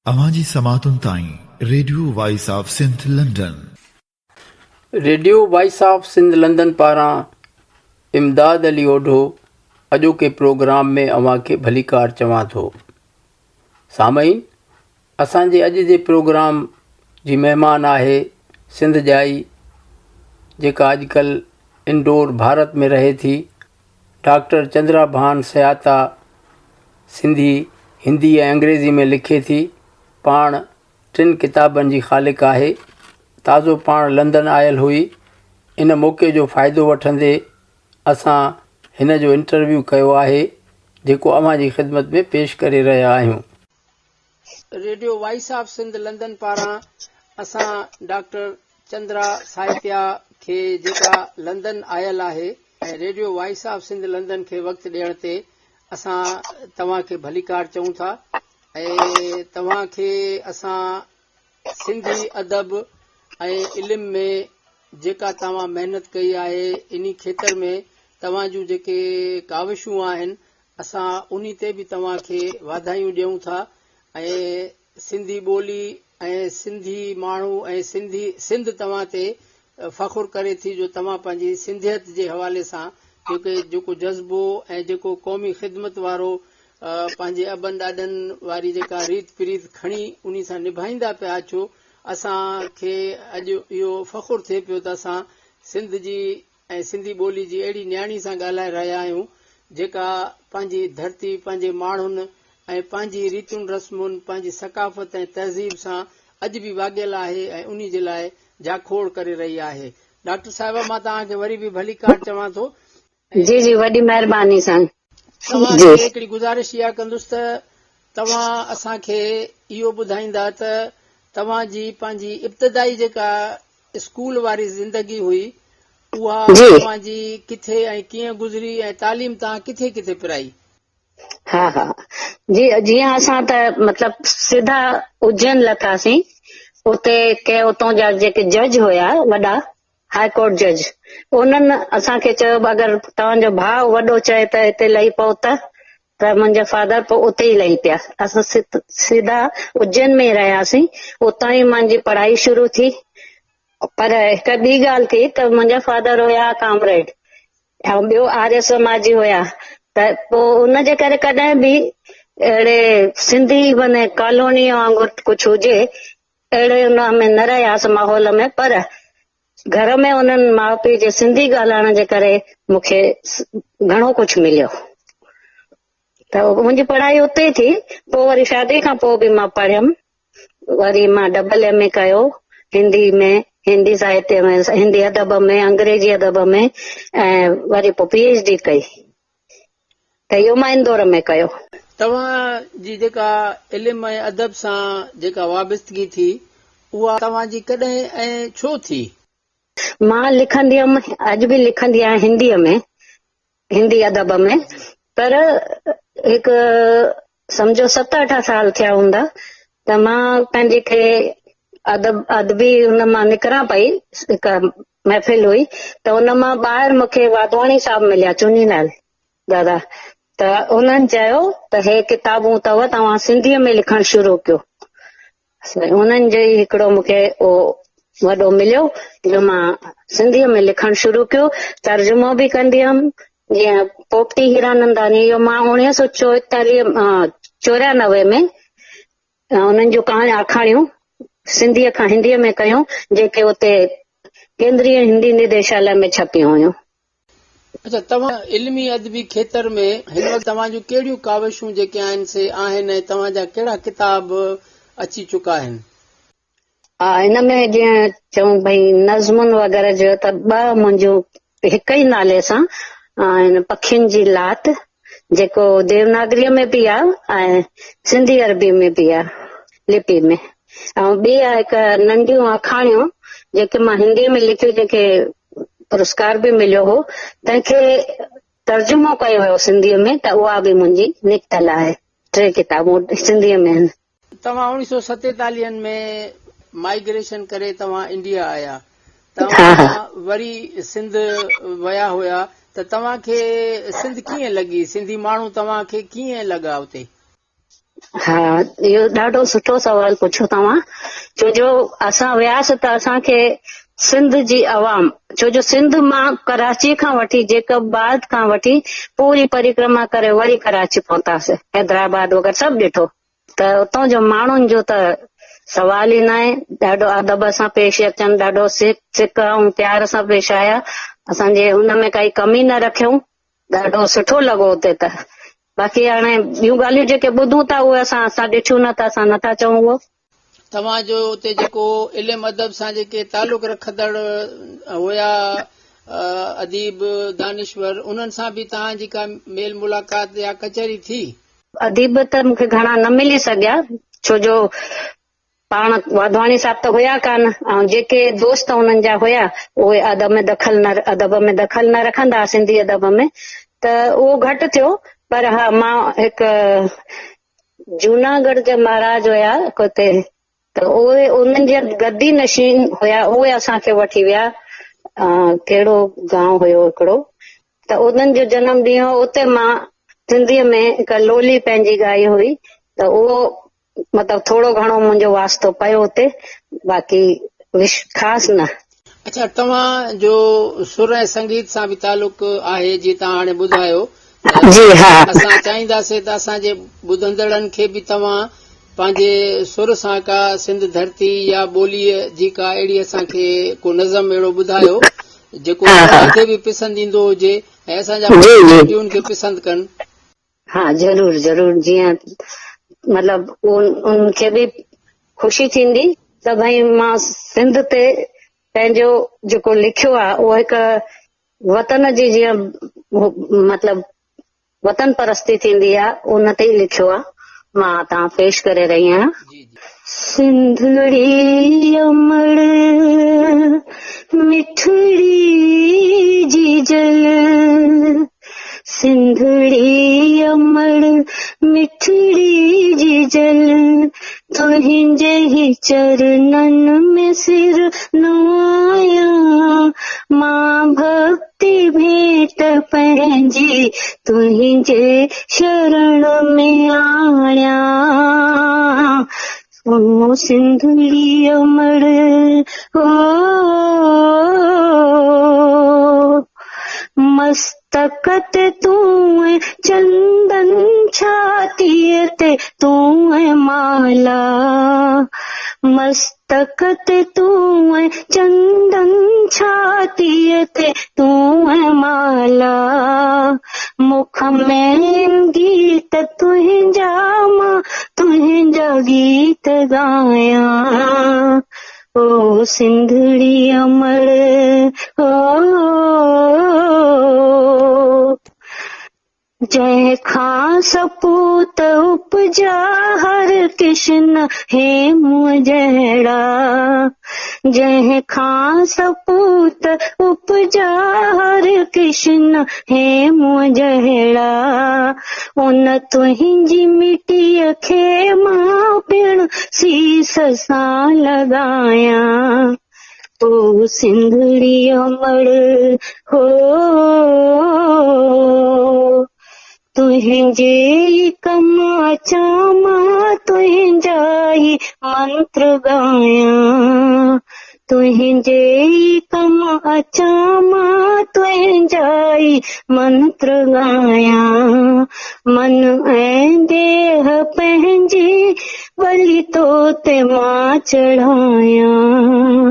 اوهان جي سماعتن تائين radio voice of Sindh London. Radio voice of Sindh London پاران امداد علي اوڍو اڄوڪي پروگرام ۾ اوهان کي ڀليڪار چوان ٿو. سامعين اسان جي اڄ جي پروگرام جي مهمان آهي سنڌ ڄائي جيڪا اڄڪلهه انڊور ڀارت ۾ رهي ٿي ڊاڪٽر چندرا ڀان سياتا سنڌي، هندي ۽ انگريزي ۾ لکي ٿي. پاڻ ٽن ڪتابن جي خالق آهي. تازو پاڻ لندن آيل هئي. ان موقعي جو فائدو وٺندي اسان هن جو انٽرويو ڪيو آهي، جيڪو اوهان جي خدمت ۾ پيش ڪري رهيا آهيون. Radio voice of Sindh London پاران اسان ڊاڪٽر چندرا ساهتيا کي جيڪا لندن آيل آهي ۽ radio voice of Sindh London کي وقت ڏيڻ تي اسان توهان کي ڀليڪار چئون ٿا ۽ توهان کي اسان سنڌي ادب ۽ علم ۾ جيڪا توهان محنت ڪئي آهي انهي کيتر ۾ توهان جون جيڪي ڪاوشون آهن اسان انهي تي به توهان کي واڌايون ڏيون ٿا ۽ سنڌي ٻولي ۽ سنڌي ماڻهو ۽ سنڌي سنڌ توهان تي فخر ڪري ٿي جو توهان پنهنجي سنڌيت جي حوالي سان جيڪي جيڪو جذبو ۽ جيڪو قومي خدمت وارو پنهنجي ابن ڏاڏن واري جيڪا ريت پريت کڻي انهي سان نڀائيندا پيا اچو اسان کي اڄ اهو فخر ٿئي پيو ته اسان سنڌ جي ۽ سنڌي ٻولي جي اهڙي نياڻي سان ڳالهائي رهيا آهيون جيڪا پنهنجي ڌرتي، پنهنجي ماڻهن ۽ پنهنجي ريتن رسمن، پنهنجي ثقافت ۽ تهذيب سان اڄ به واڳيل آهي ۽ انهي جي لاء جاکوڙ ڪري رهي آهي. ڊاڪٽر صاحبه مان توهان کي وري به ڀليڪار چوان ٿو ۽. جي جي وڏي مهرباني سائين. توهان جي. کي هڪڙي گذارش اها ڪندس ته توهان اسان کي اهو ٻڌائيندا ته توهان جي پنهنجي ابتدائي جيڪا اسڪول واري زندگي هئي اها جي. توهان جي ڪٿي ۽ ڪيئن گذري ۽ تعليم توهان ڪٿي ڪٿي پرائي؟ ها ها جي جيئن اسان ته مطلب سڌا اجين لٿاسين اتي ڪي اتون جا جيڪي جج هيا وڏا هاء ڪورٽ جج انهن اسان کي چيو اگر توهان جو ڀاء وڏو چئي ته هتي لهي پئو ته ته منهنجا فادر پوء اتي ئي لهي پيا. اسان سڌا اجين ۾ ئي رهياسين. اتان ئي منهنجي پڙهائي شروع ٿي. پر هڪ ٻي ڳالهه ٿي ته منهنجا فادر هيا ڪامريڊ ۽ ٻيو آريه سماجي هيا ته پوء ان جي ڪري ڪڏهن به اهڙي سنڌي معني ڪالونيء وانگر ڪجهه هجي اهڙي ان ۾ نه رهياسين ماحول ۾ پر گهر ۾ انهن ماء پيء جي سنڌي ڳالهائڻ جي ڪري مون کي گهڻو ڪجهه مليو ته منهنجي پڙهائي اتي ٿي پوء وري شادي کان پوء به مان پڙهيم وري مان ڊبل ايم اي ڪيو هندي ۾ هندي ساهتيه ۾ هندي ادب ۾ انگريزي ادب ۾ ۽ وري پوء پي ايڇ ڊي ڪئي ته اهو مان اندور ۾ ڪيو. توهان جي جيڪا علم ۽ ادب سان جيڪا وابستگي ٿي اها توهان جي ڪڏهن ۽ ڇو ٿي؟ مان لکندي هيم اڄ به لکندي آهيان هنديء ۾ هندي ادب ۾ پر هڪ سمجهو ست اٺ سال ٿيا هوندا ته مان پنهنجي کي ادب ادبي ان مان نڪران پئي هڪ محفل هئي ته ان مان ٻاهر مون کي واڌواڻي صاحب مليا چوني لال دادا ته انهن چيو ته هي ڪتابون اٿو توهان سنڌيء ۾ لکڻ شروع ڪيو انهن جو ئي هڪڙو مون کي اهو وڏو مليو جو مان سنڌيء ۾ لکڻ شروع ڪيو. ترجمو به ڪندي هيم، جيئن پوپٽي هيراننداڻي اهو مان اوڻيهه سو چوئيتاليهه 94 ۾ انهن جون ڪهاڻيون آکاڻيون سنڌيء کان هنديء ۾ ڪيون، جيڪي اتي ڪيندريه هندي نديشاليه ۾ ڇپيون هيون. اڇا توهان علمي ادبي کيتر ۾ هن وقت توهان جون ڪهڙيون ڪاوشون جيڪي آهن سي آهن ۽ توهان جا ڪهڙا ڪتاب اچي چڪا آهن؟ ها هن ۾ جيئن چئون ڀئي نظمن وغيره جو ته ٻه منهنجون هڪ ئي نالي سان آهن پکين جي لات جيڪو ديوناگريء ۾ به آ ۽ سنڌي عربي ۾ به آ لپي ۾ ۽ ٻي آ هڪ ننڍيون آکاڻيون جيڪي مان هنديء ۾ لکيون جنهن کي پرسڪار به مليو هو تنهن کي ترجمو ڪيو ويو سنڌيء ۾ ته اها به منهنجي نڪتل آهي ٽي ڪتابون سنڌيء ۾ آهن. توهان اوڻيهه سو ستيتاليهن ۾ مائيگريشن ڪري توهان انڊيا آيا توهان وري سنڌ ويا هيا ته توهان کي سنڌ ڪيئن لڳي سنڌي ماڻهو توهان کي ڪيئن لڳا اتي؟ ها اهو ڏاڍو سٺو سوال پڇيو توهان ڇو جو اسان وياس ته اسان کي سنڌ جي عوام ڇو جو سنڌ مان ڪراچي کان وٺي جيڪب آباد کان وٺي پوري پريڪرما ڪري وري ڪراچي پهتاسي حيدرآباد وغيره سڀ ڏٺو ته اتان جو ماڻهن جو ته سوال ئي ناهي ڏاڍو ادب سان پيش اچن ڏاڍو سڪ ۽ پيار سان پيش آيا اسان جي ان ۾ ڪائي ڪمي نه رکيون ڏاڍو سٺو لڳو اتي ته باقي هاڻي ٻيون ڳالهيون جيڪي ٻڌون ٿا اهي اسان اسان ڏٺيون نه ته اسان نٿا چئون اهو. توهان جو اتي جيڪو علم ادب سان جيڪي تعلق رکندڙ هيا اديب دانشور انهن سان به توهان جي ڪا ميل ملاقات يا ڪچهري ٿي؟ اديب ته مون کي گهڻا نه ملي سگهيا ڇو جو پاڻ واڌواڻي صاحب ته هيا ڪانه ۽ جيڪي دوست انهن جا هيا اهي ادب ۾ دخل نه ادب ۾ دخل نه رکندا ها سنڌي ادب ۾ ته اهو گهٽ ٿيو پر ها مان هڪ جوناڳڙهه جا مهاراج هيا هتي ته اهي انهن جا گدي نشين هيا اهي اسان کي وٺي ويا ڪهڙو گانء هيو هڪڙو ته انهن جو جنم ڏينهن هو اتي مان سنڌيء ۾ هڪ لولي پنهنجي ڳائي هئي ته اهو مطلب ٿورو گهڻو منهنجو واسطو پيو اتي باقي وش خاص نه. اڇا توهان جو سر ۽ سنگيت سان به تعلق آهي جيئن توهان هاڻي ٻڌايو ته جي ها. اسان چاهينداسين ته اسان جي ٻڌندڙن کي به توهان پنهنجي سر سان ڪا سنڌ ڌرتي يا ٻوليء جي ڪا اهڙي اسان کي ڪو نظم اهڙو ٻڌايو جيڪو توهان کي به پسند ايندو هجي ۽ اسان جا جي جي. ٻڌندڙ به ان کي پسند ڪن. ها ضرور ضرور جيئن مطلب ان کي به خوشي ٿيندي ته ڀئي مان سنڌ تي پنهنجو جيڪو لکيو آهي اهو هڪ وطن جي جيئن مطلب وطن پرستي ٿيندي آهي ان تي ئي لکيو آهي مان تان پيش ڪري رهي آهيان. سنڌڙي امڙ مٺڙي جيجل سنڌڙي امڙ مٺڙي جيجل تنهنجي ئي چرنن ۾ سر نوايان مان ڀڳتي ڀيٽ پنهنجي تنهنجي شرڻ ۾ آڻيان او سنڌڙي امڙ او مستڪ تي تون ۽ چندن ڇاتيء تي تون ۽ مالا مستڪ تي تون ۽ چندن ڇاتيء تي تون ۽ مالا مک ۾ گيت تنهنجا مان تنهنجا گيت ڳايان او سنڌڙي امڙ او جنهن کان سپوت اپجا هر ڪشن هيمونء جهڙا جنهن کان سپوت اپجا هر ڪشن هيمونء جهڙا ان تنهنجي مٽيء کي مان پڻ سيس سان لڳايان او سنڌڙي امڙ هو تنهنجي ئي ڪم اچان مان تنهنجا ئي منتر ڳايان تنهنجي ئي ڪم اچان مان تنهنجا ئي منتر ڳايان من ۽ ديهه پنهنجي ٻلي تو تي مان چڙهايان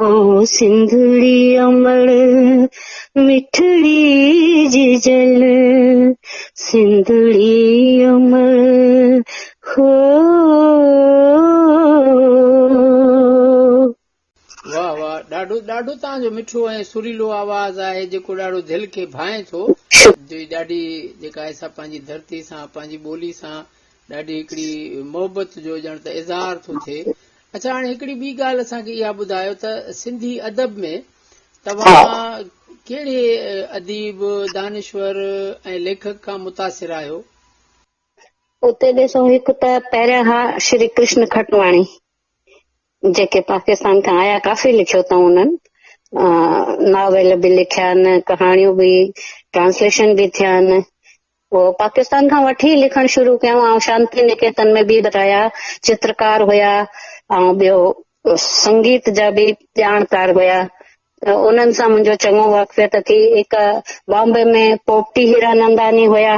او سنڌڙي امڙ مٺڙي جيجل سنڌڙي امڙ هو. واه واه ڏاڍو ڏاڍو توهان جو مٺو ۽ سريلو آواز آهي جيڪو ڏاڍو دل کي ڀانئي ٿو جو ڏاڍي جيڪا آهي سا پنهنجي ڌرتي سان پنهنجي ٻولي سان ڏاڍي هڪڙي محبت جو ڄڻ ته اظهار ٿو ٿئي اڇا هاڻي هڪڙي ٻي ڳالهه اسان کي اها ٻڌايو ته سنڌي ادب ۾ توهان ڪهڙي اديب دانشور ۽ ليکڪ کان متاثر آهيو؟ اتي ڏسو هڪ ته پهريان ها شري ڪرشن کٽواڻي جيڪي پاڪستان کان آيا ڪافي لکيو اٿائون انهن ناول به لکيا آهن ڪهاڻيون به ٽرانسليشن به ٿيا آهن اهو پاڪستان کان وٺي لکڻ شروع ڪيائون ۽ شانتي نڪيتن ۾ به رهيا، چترڪار هيا ۽ ٻيو سنگيت جا به ڄاڻڪار هيا ته انهن سان منهنجو چڱو واقفيت ٿي. هڪ بامبي ۾ پوپٽي هيراننداني هيا،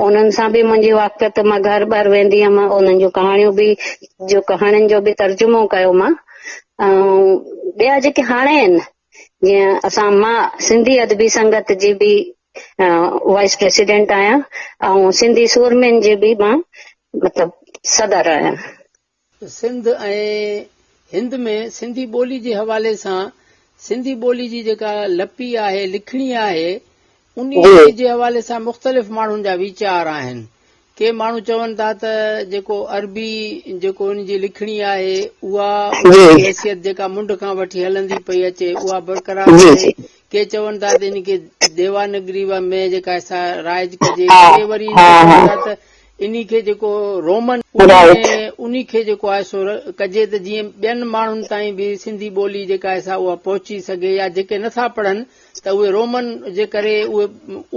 انهن سان به منهنجي واقفيت، مان گهر ٻهر ويندي هيم، انهن جون ڪهاڻيون به جو ڪهاڻين جو به ترجمو ڪيو مان ۽ ٻيا جيڪي هاڻي آهن جيئن اسان مان سنڌي ادبي سنگت جي به وائيس پريزيڊنٽ آهيان ۽ سنڌي سورمين جي به مان مطلب صدر آهيان. سنڌ ۽ هند ۾ سنڌي ٻولي جي حوالي سان سنڌي ٻولي جي جيڪا لپي آهي، لکڻي آهي، انهي جي حوالي سان مختلف ماڻهن جا ويچار آهن. ڪي ماڻهو چون ٿا ته جيڪو عربي جيڪو ان جي لکڻي آهي اها ان جي حيثيت جيڪا منڍ کان وٺي هلندي پئي اچي اها برقرار رهي، ڪي چون ٿا ته ان کي ديوانگري ۾ جيڪا سا رائج ڪجي، ڪي وري ان کي چون ٿا ته انهي کي جيڪو رومن انهي کي جيڪو آهي سو ڪجي ته جيئن ٻين ماڻهن تائين به سنڌي ٻولي جيڪا آهي سا اها پهچي سگهي يا جيڪي نٿا پڙهن ته اهي رومن جي ڪري اهي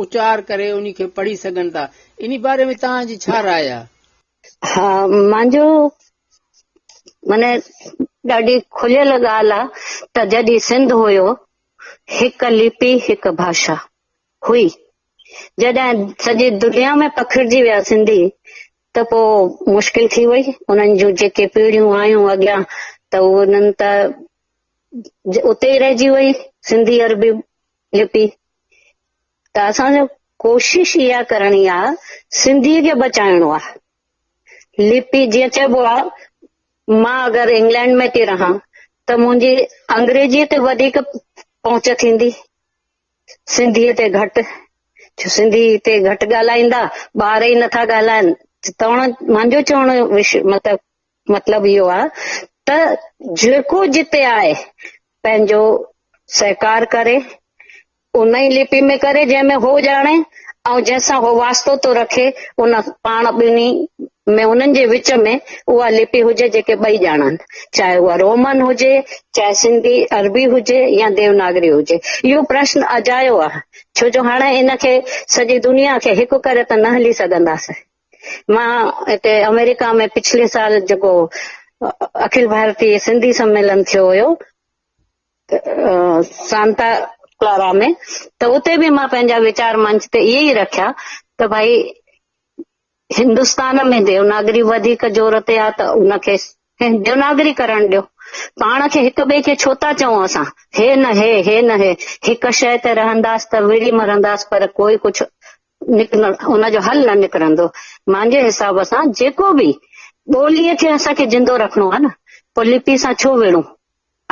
اچار ڪري انهي کي پڙهي سگهن ٿا. انهي باري ۾ توهان جي ڇا راء آهي؟ ها مانجو معنی ڏاڍي کليل ڳالهه آ ته جڏهن سنڌ هيو هڪ لپي هڪ ڀاشا هئي جڏهن سڄي دنيا ۾ پکڙجي ويا سنڌي ته پوء مشڪل ٿي وئي انهن جون جيڪي پيڙهيون آيون اڳيان ته انهن ته اتي ئي رهجي وئي سنڌي عربي لپي ته اسان جو ڪوشش اها ڪرڻي آ سنڌي کي بچائڻو آ لپي جيئن چئبو آ مان اگر انگلينڊ ۾ ٿي رهان ته منهنجي انگريزي تي وڌيڪ پهچ ٿيندي سنڌي تي گهٽ ڇو سنڌي تي گهٽ ڳالهائيندا ٻار ئي نٿا ڳالهائن تڻ منهنجو چوڻ مطلب مطلب اهو آ ته جيڪو جتي آهي پنهنجو سهڪار ڪري ان ئي لپي ۾ ڪري جنهن ۾ هو ڄاڻي ۽ جنهن سان هو واسطو ٿو رکي ان پاڻ ٻنهي ۾ انهن جي وچ ۾ اها لپي هجي جيڪي ٻئي ڄاڻن چاهي اها رومن هجي چاهي سنڌي عربي هجي يا ديوناگري هجي اهو پرشن اجايو آهي ڇو جو هاڻي ان کي سڄي دنيا کي هڪ ڪري ته نه هلي سگهنداسين مان هتي آمريڪا ۾ پڇلي سال جيڪو اکل ڀارتي سنڌي سميلن ٿيو هيو سانتا ڪلارا ۾ ته اتي به مان پنهنجا ويچار منچ تي اهي ئي رکيا ته ڀائي هندستان ۾ ديوناگري وڌيڪ زور تي آ ته ان کي ديوناگري ڪرڻ ڏيو پاڻ کي هڪ ٻئي کي ڇو ٿا چئون اسان هي نه هي هي نه هي هڪ شيء تي رهنداس ته وڙهي مرنداس پر ڪوئي ڪجهه نڪرڻ ان جو حل نه نڪرندو مانجي حساب سان جيڪو به ٻوليء کي اسان کي زندو رکڻو آ نه پوء لپي سان ڇو وڙهون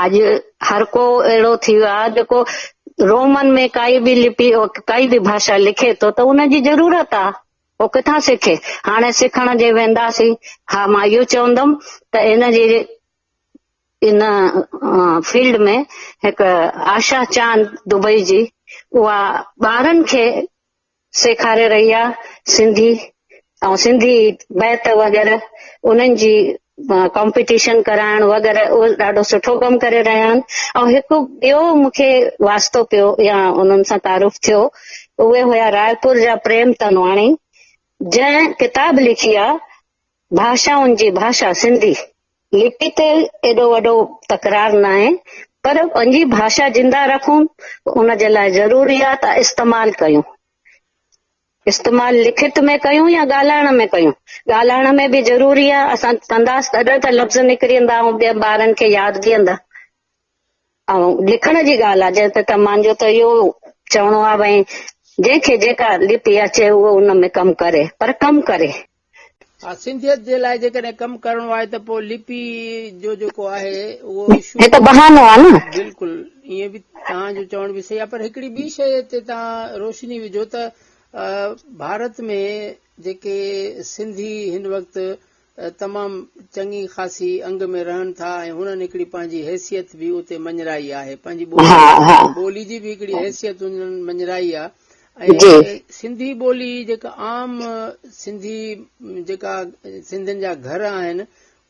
اڄ هر ڪو اهڙو ٿي ويو آهي جيڪو رومن ۾ ڪائي به لپي ڪائي به ڀاشا لکي ٿو ته ان جي ضرورت آهي هو ڪٿان سکي هاڻي سکڻ جي وينداسين ها مان اهو چوندم ته ان جي ان فيلڊ ۾ هڪ آشا چاند دبئي جي اها ٻارن کي سيکاري رهي آ سنڌي ۽ سنڌي بيت وغيره انهن جي ڪامپيٽيشن ڪرائڻ وغيره اهو ڏاڍو سٺو ڪم ڪري رهيا آهن ۽ هڪ ٻيو مون کي واسطو پيو يا انهن سان تعارف ٿيو اهي هيا رائپور جا پريم تنواڻي جنهن ڪتاب لکي آ ڀاشائن جي ڀاشا سنڌي. لپي تي ايڏو وڏو تڪرار ناهي پر پنهنجي ڀاشا زنده رکون ان جي لاء ضروري آ ته استعمال ڪيون. استعمال لکت ۾ ڪيون يا ڳالهائڻ ۾ ڪيون. ڳالهائڻ ۾ به ضروري آ اسان ڪنداس تڏهن ته لفظ نڪري ايندا ۽ ٻين ٻارن کي ياد بيهندا. ۽ لکڻ جي ڳالهه آ جنهن تي ته مانجو ته اهو چوڻو آ ڀئي جنهن کي جيڪا لپي اچي اهو ان ۾ ڪم ڪري پر ڪم ڪري. ها سنڌيت جي لاء جيڪڏهن ڪم ڪرڻو آهي ته پوء لپي جو جيڪو آهي اهو اشو هي ته بهانو آ نه. بلڪل ائين به توهان جو چوڻ به صحيح آهي پر هڪڙي ٻي شيء تي توهان روشني وجهو ته ڀارت ۾ جيڪي سنڌي هن وقت تمام چڱي خاصي انگ ۾ رهن ٿا ۽ هنن هڪڙي پنهنجي حيثيت به اتي مڃرائي آهي پنهنجي ٻولي جي به هڪڙي حيثيت هنن مڃرائي آهي ۽ سنڌي ٻولي جيڪا عام سنڌي جيڪا سنڌين جا گهر آهن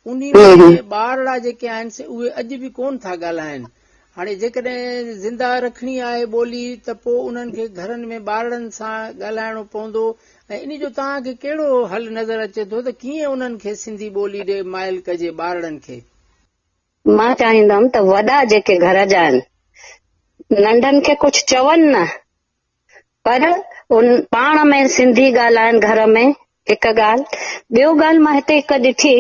انهي ۾ ٻارڙا جيڪي آهن سي اهي اڄ به ڪون ٿا ڳالهائن. هاڻي جيڪڏهن زنده رکڻي آهي ٻولي ته پوء انهن کي گهرن ۾ ٻارڙن سان ڳالهائڻو پوندو ۽ انهي جو توهان کي ڪهڙو حل نظر اچي ٿو ته ڪيئن انهن کي سنڌي ٻولي ڏي مائل ڪجي ٻارڙن کي؟ مان چاهيندم ته وڏا جيڪي گهر جا آهن ننڍن کي ڪجهه چون نه پر ان پاڻ ۾ سنڌي ڳالهائن گهر ۾ هڪ ڳالهه ٻيو ڳالهه مان هتي هڪ ڏٺي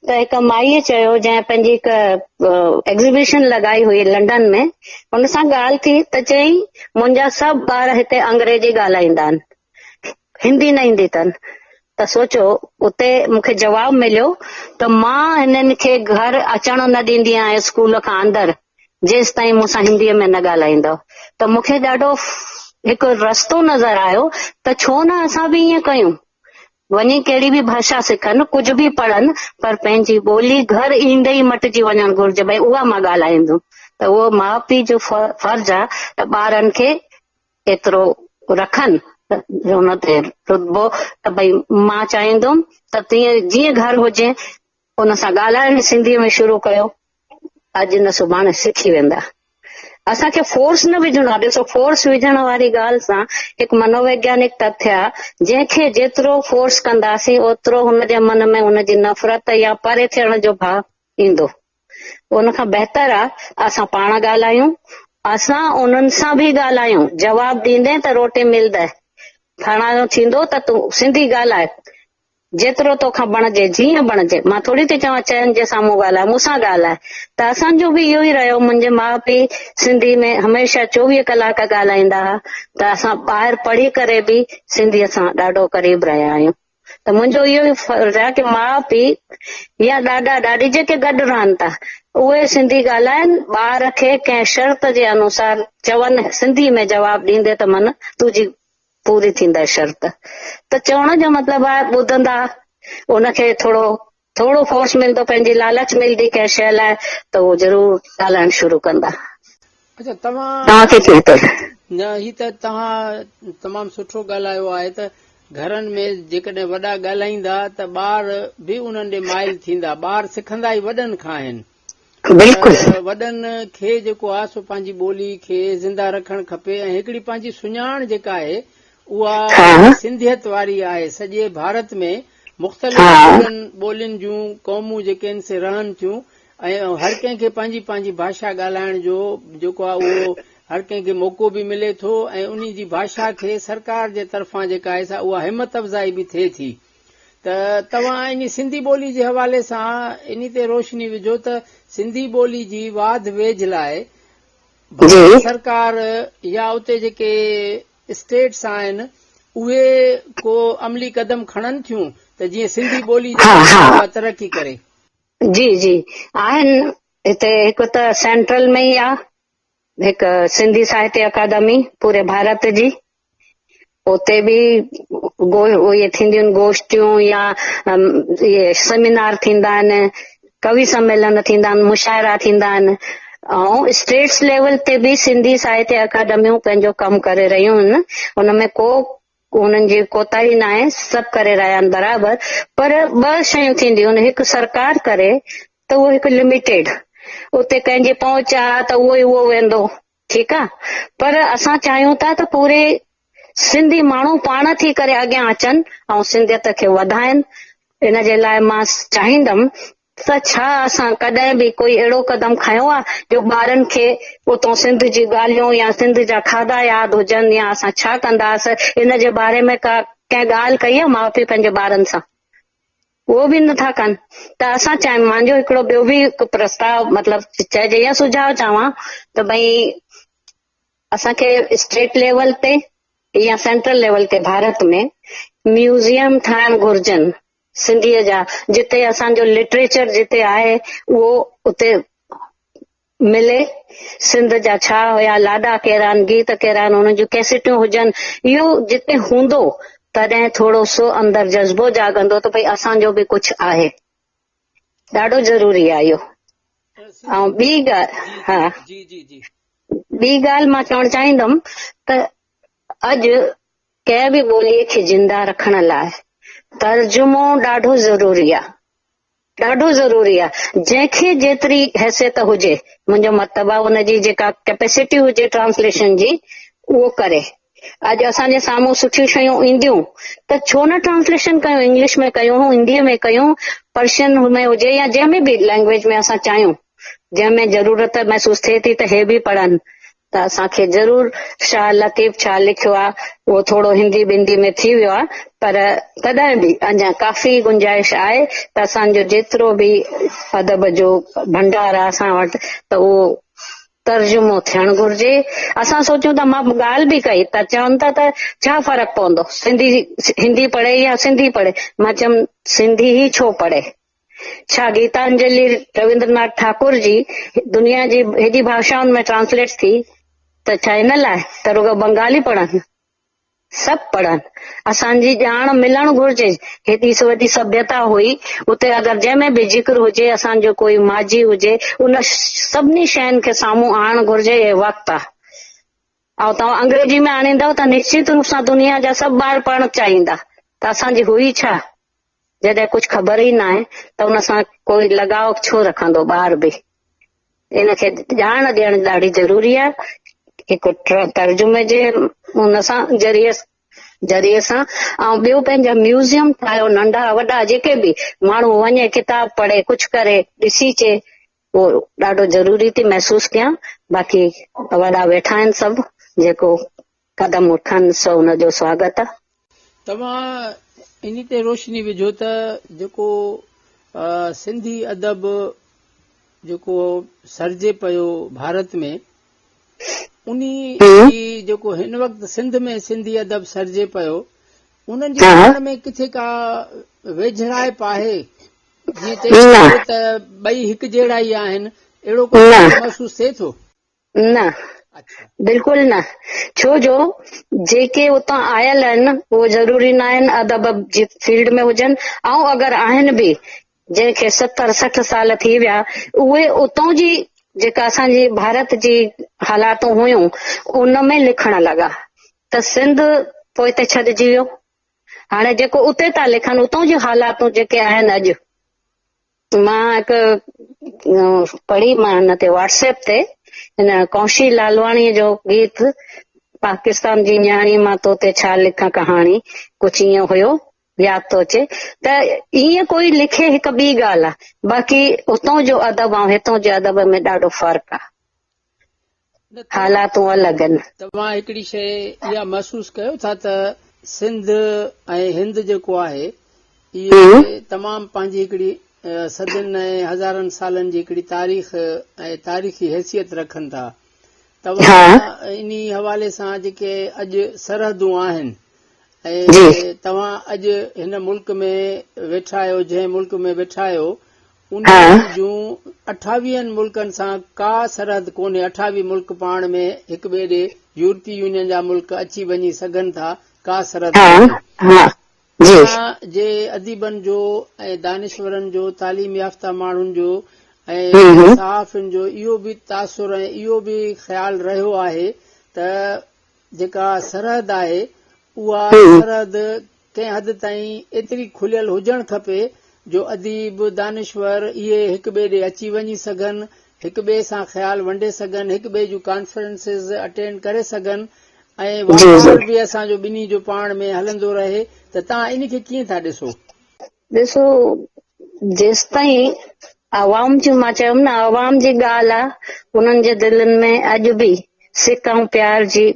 ته هڪ مائيء چيو جنهن پنهنجي هڪ ايگزيبيشن لڳائي هئي لنڊن ۾ ان سان ڳالهه ٿي ته چيائين منهنجا سڀ ٻار هتي انگريزي ڳالهائيندا آهن هندي نه ايندي اٿن ته سوچو اتي مون کي جواب مليو ته مان هنن کي گهر اچڻ نه ڏيندي آهيان اسڪول کان اندر جيستائين مون سان هنديء ۾ نه ڳالهائيندؤ ته مون کي ڏاڍو هڪ رستو نظر آيو ته ڇو نه اسان به ائين ڪيون وڃي ڪهڙي به ڀاشا سکن ڪجهه به پڙهن پر پنهنجي ٻولي گهر ايندي ئي مٽجي وڃڻ گهرجي ڀئي اها مان ڳالهائيندم ته اهو ماء پيء جو فرض آهي ته ٻارن کي ايترو رکن ان تي رتبو ته ڀئي مان چاهيندم ته تيئن جيئن گهر هجي ان سان ڳالهائڻ سنڌيء ۾ شروع ڪيو اڄ نه سڀاڻي سکي ويندا. اسان کي فورس نه وجهڻو آهي ڏسو فورس وجهڻ واري ڳالهه سان هڪ منوويگيانڪ تٿ آهي جنهن کي جيترو فورس ڪنداسين اوترو هن جي من ۾ ان جي نفرت يا پري ٿيڻ جو ڀاء ايندو. ان کان بهتر آ اسان پاڻ ڳالهايون، اسان انهن سان به ڳالهايون، جواب ڏيندين ته روٽي ملدء، فلاڻو ٿيندو ته تون سنڌي ڳالهاء، جيترو توکان بڻجي، جيئن بڻجي، مان ٿوري ٿي چوان چئن جي سامهون ڳالهاء، مون سان ڳالهاء ته اسان جو به اهو ئي رهيو، منهنجي ماء پيء سنڌي ۾ هميشه 24 ڪلاڪ ڳالهائيندا ها ته اسان ٻاهر پڙهي ڪري به سنڌيء سان ڏاڍو قريب رهيا آهيون. ته منهنجو اهو ئي فرض آهي ڪي ماء پيء يا ڏاڏا ڏاڏي جيڪي گڏ رهن ٿا اهي سنڌي ڳالهائن ٻار کي ڪنهن شرط جي انوسار چون سنڌي ۾ جواب ڏيندي ته من تنهنجي پوري ٿيندي شرط ته چوڻ جو مطلب آهي ٻڌندا ان کي ٿورو ٿورو فورس ملندو پنهنجي لالچ ملندي ڪنهن شيء لاء ته اهو ضرور ڳالهائڻ شروع ڪندا. اڇا توهان توهان کي ڪيئن ٿو. نه هي ته توهان تمام سٺو ڳالهايو آهي ته گهرن ۾ جيڪڏهن وڏا ڳالهائيندا ته ٻار به انهن ڏي مائل ٿيندا، ٻار سکندا ئي وڏن کان آهن بلڪل. ته وڏن کي جيڪو آهي سو پنهنجي ٻولي کي زنده رکڻ کپي ۽ هڪڙي پنهنجي سڃاڻ جيڪا آهي اها سنڌيت واري آهي، سڄي ڀارت ۾ مختلف ٻولن ٻولين جون قومون جيڪي آهن سي رهن ٿيون ۽ هر ڪنهن کي پنهنجي پنهنجي ڀاشا ڳالهائڻ جو جيڪو آهي اهو هر ڪنهن کي موقعو به ملي ٿو ۽ انهي جي ڀاشا کي سرڪار جي طرفان جيڪا آهي سا اها همت افزائي به ٿئي ٿي ته توهان انهي سنڌي ٻولي جي حوالي سان انهي تي روشني وجهو ته سنڌي ٻولي جي واڌ ويجهه لاء ڀارت سرڪار يا اتي جيڪي اسٽيٽس آهن اهي ڪو عملي قدم کڻن ٿيون ته جيئن سنڌي ٻولي جيڪا آهي اها ترقي ڪري. جي جي آهن هتي هڪ ته سينٽرل ۾ ئي آ هڪ سنڌي ساهتيه اڪادمي پوري ڀارت جي اتي به اهي ٿينديون آهن گوشتيون يا اهي سيمينار ٿيندا آهن ڪوي سميلن ٿيندا آهن مشاعرا ٿيندا آهن ۽ اسٽيٽس ليول تي به سنڌي ساهتيه اڪادميون پنهنجو ڪم ڪري رهيون آهن ان ۾ ڪو انهن جي ڪوتاهي ناهي سڀ ڪري رهيا آهن برابر پر ٻه شيون ٿينديون آهن هڪ سرڪار ڪري ته اهو هڪ لميٽيڊ اتي ڪنهن جي پهچ آ ته اهو ئي اهو ويندو ٺيڪ آ پر اسان چاهيون ٿا ته پوري سنڌي ماڻهو پاڻ ٿي ڪري اڳيان اچن ۽ سنڌيت کي وڌائن ان جي لاء مان چاهيندم ته ڇا اسان ڪڏهن به ڪوئي اهڙو قدم کنيو آ جو ٻارن کي اتون سنڌ جون ڳالهيون يا سنڌ جا کاڌا ياد هجن يا اسان ڇا ڪنداس ان جي باري ۾ ڪا ڪنهن ڳالهه ڪئي آ ماء پيء پنهنجي ٻارن سان اهو به نٿا ڪن ته اسان چاهيون مانجو هڪڙو ٻيو به هڪ پرستاء مطلب چئجي يا سجهاء چوان ته ڀئي اسان کي اسٽيٽ ليول تي يا سينٽرل ليول تي ڀارت ۾ ميوزيم ٺاهڻ گهرجن سنڌيء جا جتي اسان جو لٽريچر جتي آهي اهو اتي ملي سنڌ جا ڇا هيا لاڏا ڪهڙا آهن گيت ڪهڙا آهن انهن جون ڪيسيٽون هجن اهو جتي هوندو تڏهن ٿورو سو اندر جذبو جاڳندو ته ڀئي اسان جو به ڪجهه آهي ڏاڍو ضروري آهي اهو ۽ ٻي ڳالهه ها ٻي ڳالهه مان چوڻ چاهيندم ته اڄ ڪنهن به ٻوليء کي زنده رکڻ لاء ترجمو ڏاڍو ضروري آ. ڏاڍو ضروري آ. جنهن کي جيتري حيثيت هجي، منهنجو مطلب آ ان جي جيڪا ڪيپيسٽي هجي ٽرانسليشن جي اهو ڪري. اڄ اسان جي سامهون سٺيون شيون اينديون ته ڇو نه ٽرانسليشن ڪيون، انگلش ۾ ڪيون، هنديء ۾ ڪيون، پرشين ۾ هجي يا جنهن ۾ به لينگويج ۾ اسان چاهيون، جنهن ۾ ضرورت محسوس ٿئي ٿي ته هي به پڙهن ته اسان کي ضرور شاهه لطيف ڇا لکيو آ اهو ٿورو هندي بندي ۾ ٿي ويو آ پر تڏهن به اڃا ڪافي گنجائش آهي ته اسان جو جيترو به ادب جو ڀنڊار آ اسان وٽ ته اهو ترجمو ٿيڻ گهرجي. اسان سوچيون ٿا مان ڳالهه به ڪئي ته چون ٿا ته ڇا فرق پوندو سنڌي هندي پڙهي يا سنڌي پڙهي مان چيم سنڌي ئي ڇو پڙهي ڇا گيتانجلي رويندرناٿ ٺاڪر جي دنيا جي هيڏي ڀاشائن ۾ ٽرانسليٽ ٿي ته ڇا ان لاء ته رڳو بنگالي پڙهن. سڀ پڙهن. اسان جي ڄاڻ ملڻ گهرجي. هيڏي وڏي سڀيتا هئي، اتي اگر جنهن ۾ به ذڪر هجي، اسان جو ڪوئي ماضي هجي، ان سڀني شين کي سامهون آڻڻ گهرجي. اهي وقت آ. ۽ توهان انگريزي ۾ آڻيندؤ ته نشچت روپ سان دنيا جا سڀ ٻار پڙهڻ چاهيندا ته اسان جي هئي ڇا؟ جڏهن ڪجهه خبر ئي ناهي ته ان سان ڪوئي لڳاء ڇو رکندو ٻار به. ان کي ڄاڻ ڏيڻ ڏاڍي ضروري آهي. هڪ ترجمي جي ان سان ذريعي ذريعي سان ۽ ٻيو پنهنجا ميوزيم ٺاهيو ننڍا وڏا جيڪي به ماڻهو وڃي ڪتاب پڙهي ڪجهه ڪري ڏسي اچي اهو ڏاڍو ضروري ٿي محسوس ڪيان باقي وڏا ويٺا آهن سڀ جيڪو قدم اٺن سو ان جو سواگت آ. توهان انهي تي روشني وجهو ته جيڪو سنڌي ادب جيڪو سرجي پيو ڀارت ۾ انهي جي جيڪو هن وقت سنڌ ۾ سنڌي ادب سرجي پيو انهن جي پاڻ ۾ ڪٿي ڪا ويجهڙائپ آهي جيئن چئي سگهجي ته ٻئي هڪجهڙا ئي آهن اهڙو ڪو محسوس ٿئي ٿو؟ نه بلڪل نه ڇو جو جيڪي اتان آيل آهن اهو ضروري نه آهن ادب جي فيلڊ ۾ هجن ۽ اگر آهن به جنهن کي ستر 60 سال ٿي ويا اهي اتان جي جيڪا اسان جي ڀارت جي حالاتون هيون ان ۾ لکڻ لڳا ته سنڌ پوئتي ڇڏجي ويو هاڻي جيڪو اتي ٿا لکن اتان جون حالاتون جيڪي آهن اڄ مان هڪ پڙهي مان هن تي واٽس ايپ تي هن ڪوشي لالواڻي جو گيت پاڪستان جي نياڻي مان تو تي ڇا لکان ڪهاڻي ڪجهه ائين هيو ياد ٿو اچي ته ائين ڪوئي لکي هڪ ٻي ڳالهه آ باقي اتون جو ادب ۽ هتون جي ادب ۾ ڏاڍو فرق آ حالاتون الڳ آهن. توهان هڪڙي شيء اها محسوس ڪيو ٿا ته سنڌ ۽ هند جيڪو آهي اهي تمام پنهنجي هڪڙي صدين ۽ هزارن سالن جي هڪڙي تاريخ ۽ تاريخي حيثيت رکن ٿا. توهان انهي حوالي سان جيڪي اڄ سرحدون آهن ۽ توهان اڄ هن ملڪ ۾ ويٺا آهيو جنهن ملڪ ۾ ويٺا آهيو انهن جون اٺاويهن ملڪن سان ڪا سرحد ڪونهي، اٺاويهه ملڪ پاڻ ۾ هڪ ٻئي ڏي يورپي يونين جا ملڪ اچي وڃي سگهن ٿا، ڪا سرحد ڪونهي. اسان جي اديبن جو ۽ دانشورن جو، تعليم يافته ماڻهن جو ۽ صحافين جو اهو به تاثر ۽ اهو به خيال رهيو آهي ته جيڪا سرحد آهي اها سرحد ڪنهن حد تائين ايتري کليل هجڻ کپي جو اديب، دانشور اهي هڪ ٻئي ڏي اچي وڃي سگهن، هڪ ٻئي سان خيال ونڊي سگهن، هڪ ٻئي جون ڪانفرنسز اٽينڊ ڪري سگهن ۽ واپار به اسان جو ٻنهي جو پاڻ ۾ هلندو رهي ته توهان ان کي ڪيئن ٿا ڏسو؟ ڏسو جيستائين عوام جي مان چيم نه عوام جي ڳالهه آ انهن جي دلين ۾ اڄ به سڪ ۽ پيار جي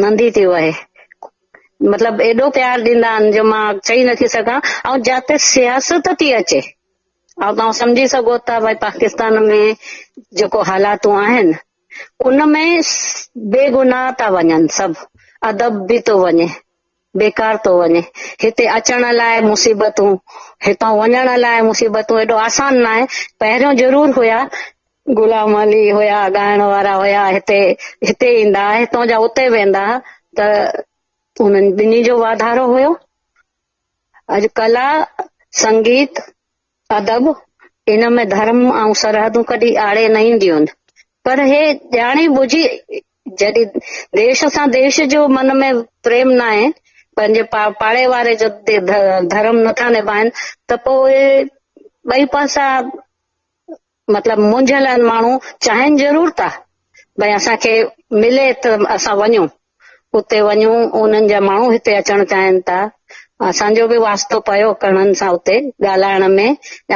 نندي ٿي وهي مطلب ايڏو پيار ڏيندا آهن جو مان چئي نٿي سگهان ۽ جاتي سياست ٿي اچي ۽ توهان سمجهي سگهو ٿا ڀائي پاڪستان ۾ جيڪو حالاتون آهن ان ۾ بيگناهه ٿا وڃن سڀ ادب به ٿو وڃي بيڪار ٿو وڃي هتي اچڻ لاء مصيبتون هتان وڃڻ لاء مصيبتون ايڏو آسان ناهي پهريون ضرور هيا غلام علي هيا ڳائڻ وارا هيا هتي هتي ايندا هتان جا اتي ويندا ته انهن ٻنهي جو واڌارو هيو اڄ ڪلا سنگيت ادب ان ۾ ڌرم ۽ سرحدون ڪڏهن آڙي نه اينديون آهن پر هي ڄاڻي ٻجهي جڏهن ديش سان ديش جو من ۾ پريم ناهي پنهنجي پاڙي واري جو ڌرم نٿا نڀائن ته پوء اهي ٻئي پاسا مطلب منجهيل آهن ماڻهو چاهين ضرور ٿا ڀئي اسان کي ملي ته اسان وڃون اتي وڃون انهن جا ماڻهو هتي اچڻ چاهين ٿا اسان جو به واسطو پيو ڪڻن سان اتي ڳالهائڻ ۾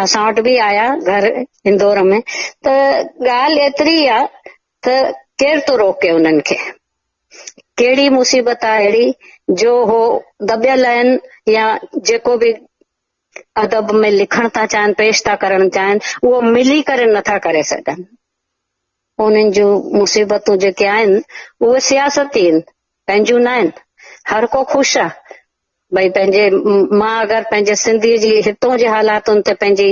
اسان وٽ به آيا گهر اندور ۾ ته ڳالهه ايتري آ ته ڪير ٿو روڪي انهن کي ڪهڙي مصيبت آ اهڙي جو هو دٻيل آهن يا جيڪو به ادب ۾ لکڻ ٿا چاهين، پيش ٿا ڪرڻ چاهين، اهو ملي ڪري نه ٿا ڪري سگهن. انهن جون مصيبتون جيڪي آهن، اهي سياستي آهن، پنهنجون نه آهن. هر ڪو خوش آهي، ڀئي پنهنجي مان اگر پنهنجي سنڌي جي هتون جي حالاتن تي پنهنجي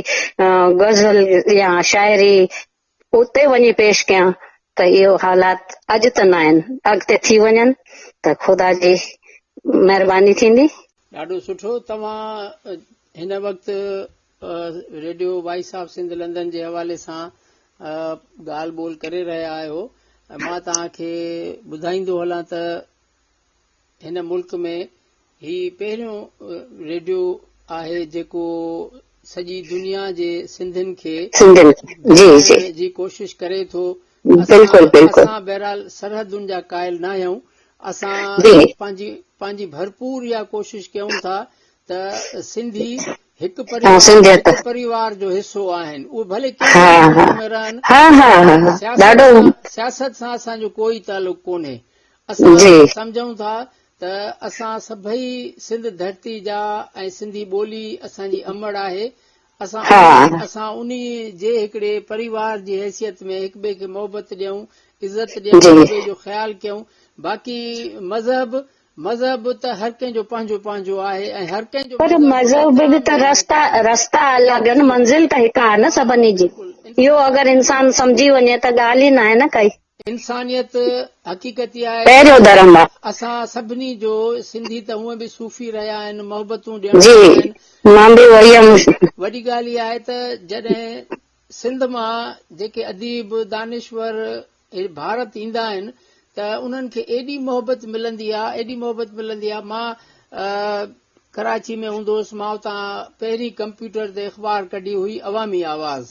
غزل يا شاعري اتي وڃي پيش ڪيان ته اهو حالات اڄ ته نه آهن، اڳتي ٿي وڃن ته خدا جي مهرباني ٿيندي. ڏاڍو سٺو توهان هن وقت radio voice of Sindh London جي حوالي سان ڳالهه ٻولهه ڪري رهيا آهيو ۽ مان توهان کي ٻڌائيندو هلان ته هن ملڪ ۾ هي پهريون ريڊيو آهي جيڪو سڄي دنيا جي سنڌين کي سنڌين جي جي جي ڪوشش ڪري ٿو. بلڪل بلڪل. اسان بهرحال سرحدن جا قائل ناهيون. اسان پنهنجي پنهنجي ڀرپور اها ڪوشش ڪيون ٿا ته سنڌي هڪ پريوار هڪ پريوار جو حصو آهن اهي ڀلي ڪنهن به ملڪ ۾ رهن سياست سان اسان جو ڪوئي تعلق ڪونهي. اسان سمجهون ٿا ته اسان سڀئي سنڌ ڌرتي جا ۽ سنڌي ٻولي اسان جي امڙ آهي اسان اسان انهي جي هڪڙي پريوار جي حيثيت ۾ هڪ ٻئي کي محبت ڏيون عزت ڏيون هڪ ٻئي جو خيال ڪيون باقي مذهب مذهب ته هر ڪنهن جو پنهنجو پنهنجو آهي ۽ هر ڪنهن جو پر مذهب به ته رستا رستا الڳ آهن منزل ته هڪ آهي نه سڀني جي اهو اگر انسان سمجهي وڃي ته ڳالهه ئي ناهي نه ڪائي. انسانيت حقيقت اها آهي پهريون ڌرم آ. اسان سڀني جو سنڌي ته هونئن به صوفي رهيا آهن محبتون ڏيڻ جي وارا آهن. مان به اهو ئي هيم. وڏي ڳالهه اها آهي ته جڏهن سنڌ مان جيڪي اديب دانشور ڀارت ايندا آهن ته انهن کي ايڏي محبت ملندي آ ايڏي محبت ملندي آ مان ڪراچي ۾ هوندو هوس مان اتان پهرين ڪمپيوٽر تي اخبار ڪڍي هئي عوامي آواز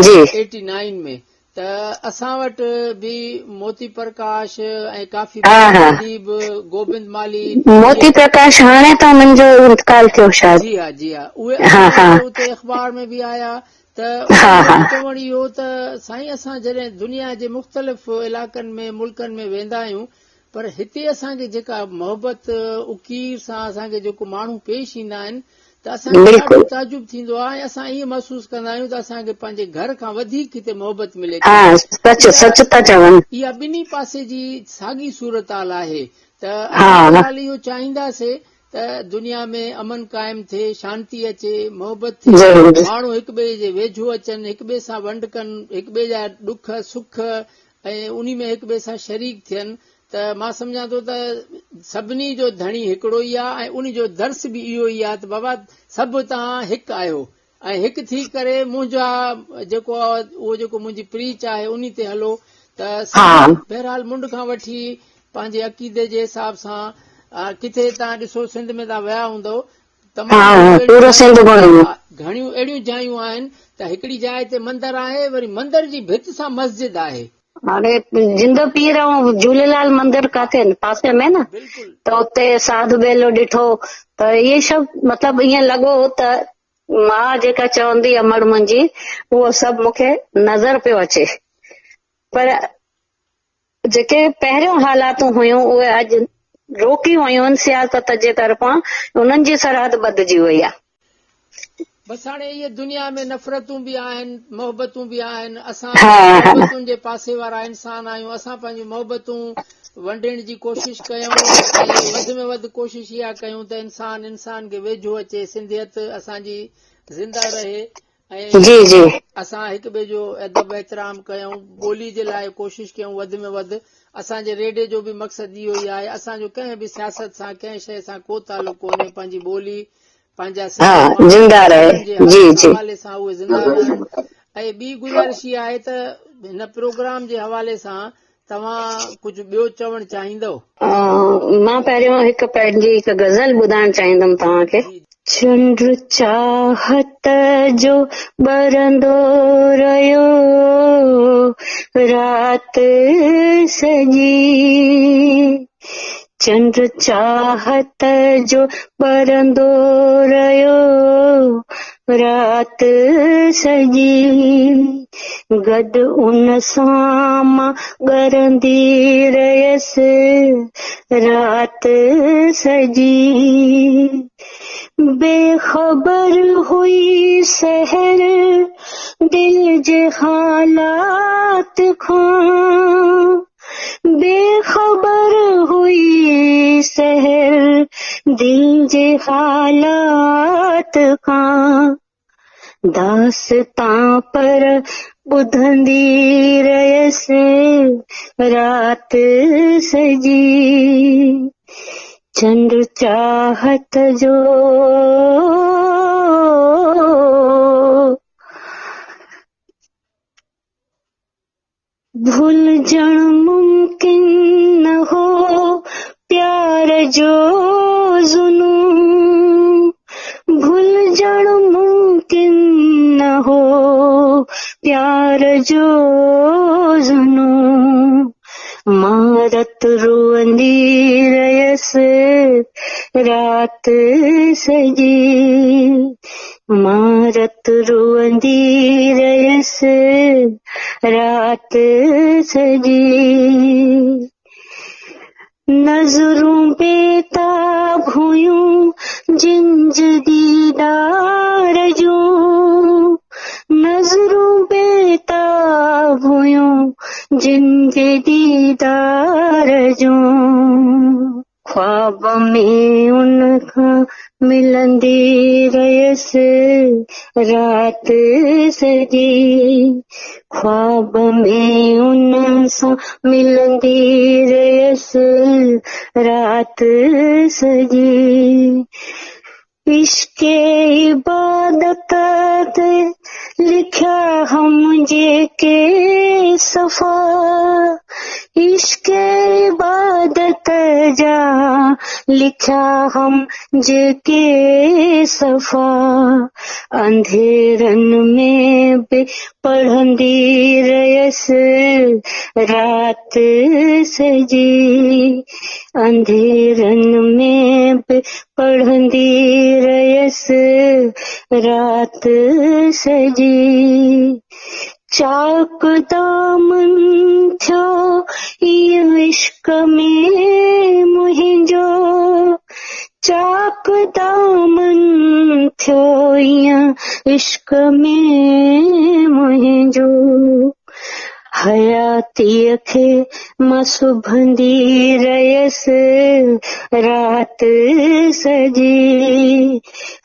جي. ايٽي نائين ۾ ته اسان وٽ به موتي پرڪاش ۽ ڪافي ها ٻيا ها. اديب گوبند مالهي موتي پرڪاش هاڻي ته انهن جو انتقال ٿيو شايد. جي ها جي ها اهي ها اسان ها. وٽ اتي اخبار ۾ به آيا ته ها انهن ها. جو چوڻ اهو ته سائين اسان جڏهن دنيا جي مختلف علائقن ۾ ملڪن ۾ ويندا آهيون پر هتي اسان کي جيڪا محبت اڪير سان اسان کي جيڪو ماڻهو پيش ايندا آهن ته اسان کي ڏاڍو بلڪل. تعجب ٿيندو آهي ۽ اسان ائين محسوس ڪندا آهيون ته اسان کي پنهنجي گهر کان وڌيڪ هتي محبت ملي ٿي. ها سچ اها سچ ٿا چون. اها ٻنهي پاسي جي ساڳي صورتحال آهي ته ها. اسان بهرحال اهو چاهينداسي ته دنيا ۾ امن قائم ٿئي، شانتي اچي، محبت ٿئي، ضرور. ماڻهو هڪ ٻئي جي ويجهو اچن، هڪ ٻئي سان ونڊ ڪن، هڪ ٻئي جا ڏک سک ۽ انهي ۾ هڪ ٻئي سان شريڪ ٿين ته مان سمجهان ٿو ته سڀني جو ڌڻي هڪڙو ئي آهي ۽ انهي جو درس به اهو ئي آهي ته بابا سڀ توهان هڪ آهيو ۽ هڪ ٿي ڪري منهنجا جيڪو اهو جيڪو منهنجي پريچ آهي انهي تي هلو ته بهرحال منڍ کان وٺي پنهنجي عقيدي جي حساب سان ڪٿي توهان ڏسو سنڌ ۾ توهان ويا هوندؤ تمام پورو سنڌ گهميو. گهڻيون اهڙيون جايون آهن ته هڪڙي جاء تي مندر آهي وري مندر جي ڀت سان مسجد آهي. هاڻي زنده پير ۽ جهوليلال مندر ڪاٿي آهن پاسي ۾ نه ته اتي ساڌ ٻيلو ڏٺو ته اهي سڀ مطلب ائين لڳو ته ماء جيڪا چوندي امڙ منهنجي اهو سڀ مون کي نظر پيو اچي پر جيڪي پهريون حالاتون هيون اهي اڄ روڪيون ويون آهن سياست جي طرفان انهن جي سرحد ٻڌجي وئي آهي. بس هاڻي اهي دنيا ۾ نفرتون به آهن محبتون به آهن اسان محبتن جي پاسي وارا انسان آهيون اسان پنهنجون محبتون ونڊڻ جي ڪوشش ڪيون ۽ وڌ ۾ وڌ ڪوشش اها ڪيون ته انسان انسان کي ويجهو اچي سنڌيت اسان جي زنده رهي ۽ جي جي. اسان هڪ ٻئي جو ادب احترام ڪيون ٻولي جي لاء ڪوشش ڪيون وڌ ۾ وڌ اسان جي ريڊيو جو به مقصد اهو ئي آهي اسان جو ڪنهن به سياست سان ڪنهن شيء سان ڪو تعلق ڪونهي پنهنجي ٻولي پنهنجا ها زنده رهي جي جي. حوالي سان اهي زنده رهن ۽ ٻي گذارش اها آهي ته هن پروگرام جي حوالي سان توهان ڪجهه ٻيو چوڻ چاهيندؤ؟ مان پهريون هڪ پنهنجي هڪ غزل ٻڌائڻ چاهيندم توهان کي. چنڊ چاهت جو ٻرندو رهيو رات سڄي. چنڊ چاهت جو ٻرندو رهيو رات سڄي. گڏ ان سان مان ڳرندي رهيس رات سڄي. بي خبر هئي سحر دل جي حالات کان. بي خبر هئي سحر دل جي حالات کان. داستان پر ٻڌندي رهيس رات سڄي. چنڊ چاهت جو ڀلجڻ ممڪن نه هو پيار جو جنون. ڀلجڻ ممڪن نه هو پيار جو جنون. مان رت روئندي رهيس رات سڄي. مان رت روئندي رهيس رات سڄي. نظرون بيتاب هيون جن جي ديدار جون. نظرون بيتاب هيون جن جي ديدار جون. خواب ۾ ان کان ملندي رهيس رات سڄي. خواب ۾ ان سان ملندي رهيس رات سڄي. عشق عبادت تي لکيا هم جيڪي صفا. عشق عبادت جا لکيا هم جيڪي صفا. انڌيرن ۾ به پڙهندي رهيس رات سڄي. انڌيرن ۾ به پڙهندي رهيس رات سڄي. چاڪ دامن ٿيو ايئن عشق ۾ منهنجو. چاڪ دامن ٿيو ايئن عشق ۾ منهنجو. حياتيء کي مان سبندي رهيس رات سڄي.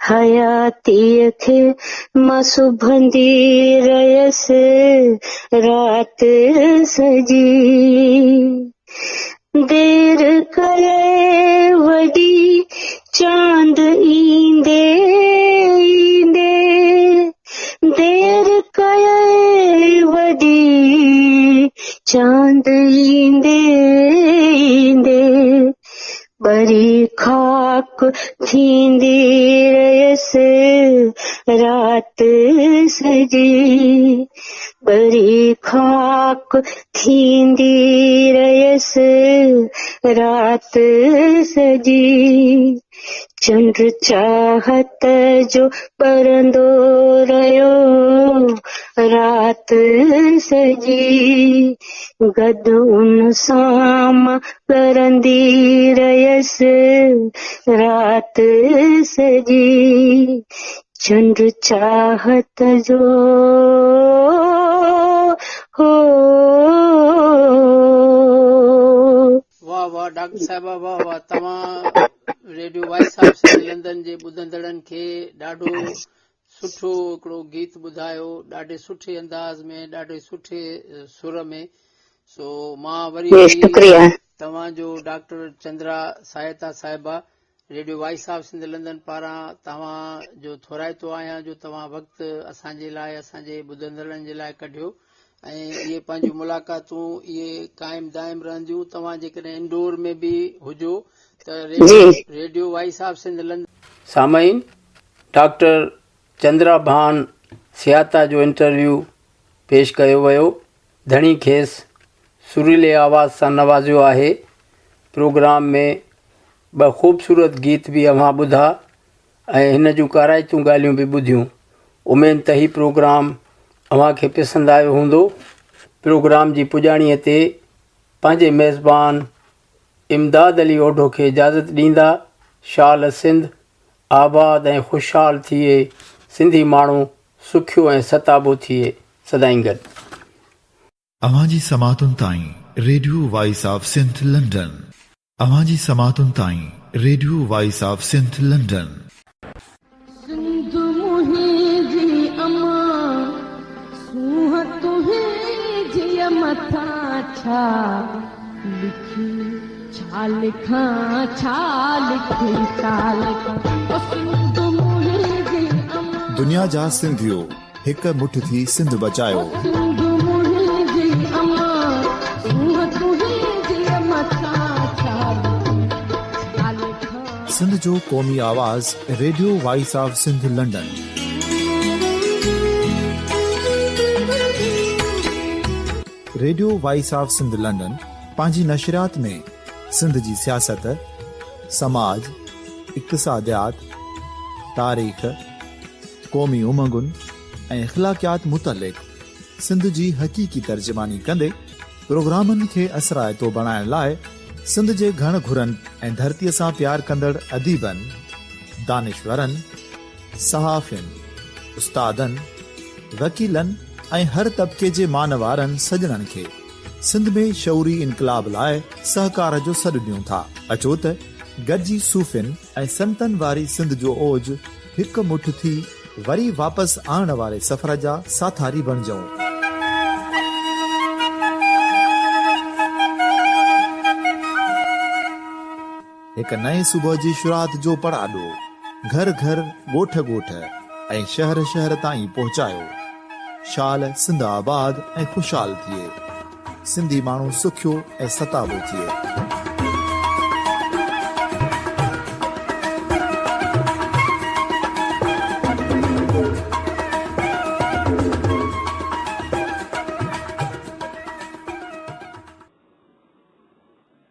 حياتيء کي مان سبندي رهيس رات سڄي. دير ڪئي وڏي چاند ايندي ايندي. دير ڪئي وڏي چاند ايندي ايندي. ٻري خاڪ ٿيندي رهيس رات سڄي. ٻري خاڪ ٿيندي رهيس رات سڄي. چنڊ چاهت جو ٻرندو رهيو رات سڄي. گڏ ان سان مان ڳرندي رهيس رات سڄي. چنڊ چاهت جو هو. واھ واھ ڊاڪٽر صاحبه واھ واھ توهان radio voice of Sindh London جي ٻڌندڙن کي ڏاڍو سٺو هڪڙو گيت ٻڌايو ڏاڍي سٺي انداز ۾ ڏاڍي سٺي سر ۾ سو مان وري جي به شڪريه. توهان جو ڊاڪٽر چندرا سهائتا صاحبه radio voice of Sindh London پاران توهان جو ٿورائتو آهيان جو توهان وقت اسان جي لاء اسان جي ٻڌندڙن جي لاء ڪڍيو ۽ اهي پنهنجون ملاقاتون اهي قائم دائم رهنديون توهان جيڪڏهن انڊور ۾ به هجو ته جي. Radio voice of Sindh London. سامعين ڊاڪٽر چندرا ڀان سياتا جو انٽرويو پيش ڪيو ويو. ڌڻي کيس سريلي آواز سان نوازيو آهي. پروگرام ۾ ٻه خوبصورت گيت به اوهان ٻڌا ۽ هن جون ڪارائتيون ڳالهيون به ٻڌيون. اميد ته هي پروگرام اوهان کي پسند آيو هوندو. پروگرام جي پڄاڻيء تي پنهنجي ميزبان امداد علي اوڍو کي اجازت ڏيندا. شال سنڌ آباد ۽ خوشحال ٿئي، سنڌي ماڻهو سکيو ۽ ستابو ٿئي. سدائين گڏ. اوهان جي سماعتن تائين radio voice of Sindh London. اوهان جي سماعتن تائين radio voice of Sindh London. Sindh منهنجي امان، سونهن تنهنجيء مٿان ڇا لکي ڇا لکان ڇا لکي ڇا لکان او سنڌ منهنجي امان. دنيا جا سنڌيو هڪ مٺ ٿي سنڌ بچايو. او سنڌ منهنجي امان، سونهن تنهنجيء مٿان ڇا لکي ڇا لکان. سنڌ جو قومي آواز radio voice of Sindh London. Radio voice of Sindh London پنهنجي نشريات ۾ سنڌ جي سياست، سماج، اقتصاديات، تاريخ، قومي امنگن ۽ اخلاقيات متعلق سنڌ جي حقيقي ترجماني ڪندي پروگرامن کي اثرائتو بڻائڻ لاء سنڌ جي گهڻ گهرن ۽ ڌرتيء سان پيار ڪندڙ اديبن، دانشورن، صحافين، استادن، وڪيلن ۽ هر طبقي جي مان وارن سڄڻن کي سنڌ ۾ شعوري انقلاب لاء سهڪار جو سڏ ڏيون ٿا. اچو ته گڏجي صوفين ۽ سنتن واري سنڌ جو اوج هڪ مٺ ٿي وري واپس آڻڻ واري سفر جا ساٿاري بڻجون. هڪ نئين صبح جي شروعات جو پڙاڏو گهر گهر، ڳوٺ ڳوٺ ۽ شهر شهر تائين پهچايو. شال سنڌ آباد ۽ خوشحال ٿئي. سنڌي ماڻهو سکيو ۽ ستابو ٿئي.